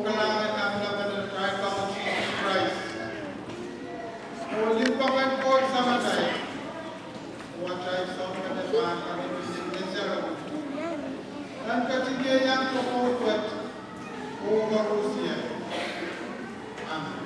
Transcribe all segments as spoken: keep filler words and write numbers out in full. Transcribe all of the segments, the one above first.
Kalahngan en Kapinga Penel, Tahi Kaun Sises Krais, oh limpoak en Koht Samatail, oh atail Sounkomour pahn kapingki Ngehn Sarawi, pahn ketikihong tohn Koht wet, oh koarusie. Amen.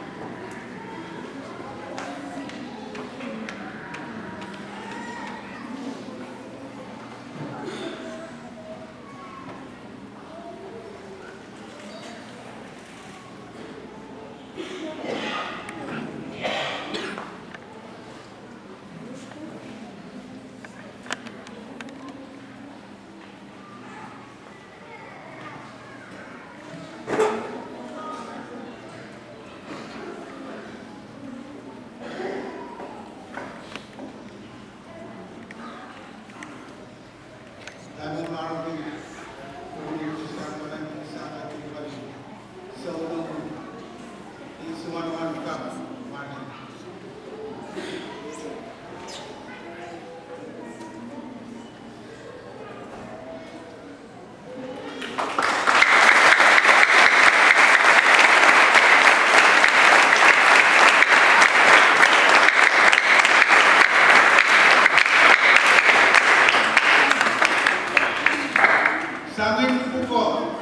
Sangin pwukoa,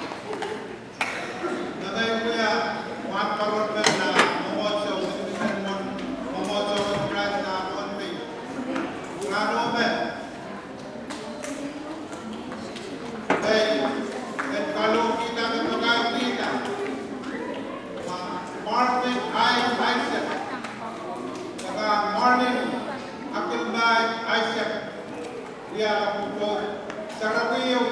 me ngehi wia wahnpoaron men nan Mwomwohdiso, Mwomwohdiso en Krais nan Pohnpei. Rahno me Ei, en kalohkihda, en pakaukihda Martin I. Isaac, paka Martin Akinbai Isaac, wia pwukoa sarawi ehu.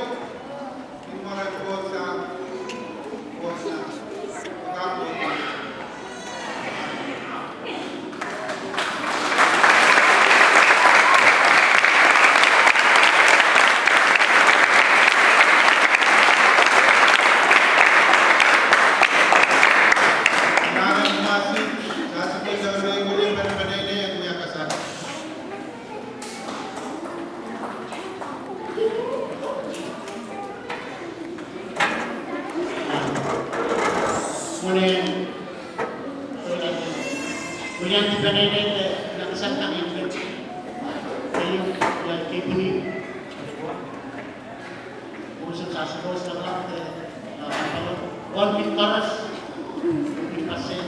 Mwohn en, mwohn en peneinei de nakasang kan en pet. Keieu, ia kei pwini. Mwohn en sasuwed, sasuwed, eh, eh, pwon kin koaros, kin kaseh.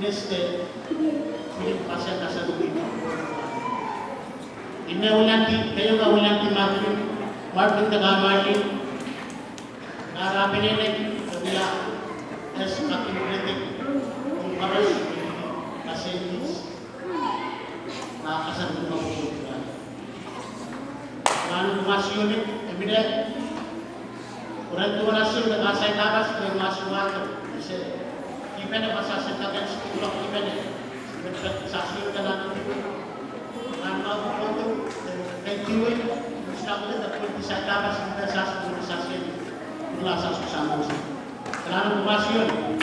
Neste, kin kaseh, kaseh, kin. Ih me wiliandi, keieu me wiliandi Martin, Martin de Kamarlin. Ara peneinei, e wia, es kakin rete, ong koaros, kaseh kis. Ma kasar ni mwo. Nan kumasione, e mine. Kuren tuwon asil me kasai kapas me masuwato. Se, kipene pasase kaken skulok kipene. Met pet sasuwed kanan kipene. Nan ma kukoto, e ketiwe, mustakle, e pwil kisai kapas me sasuwed sase. Kula sasu samosa. Nan kumasione.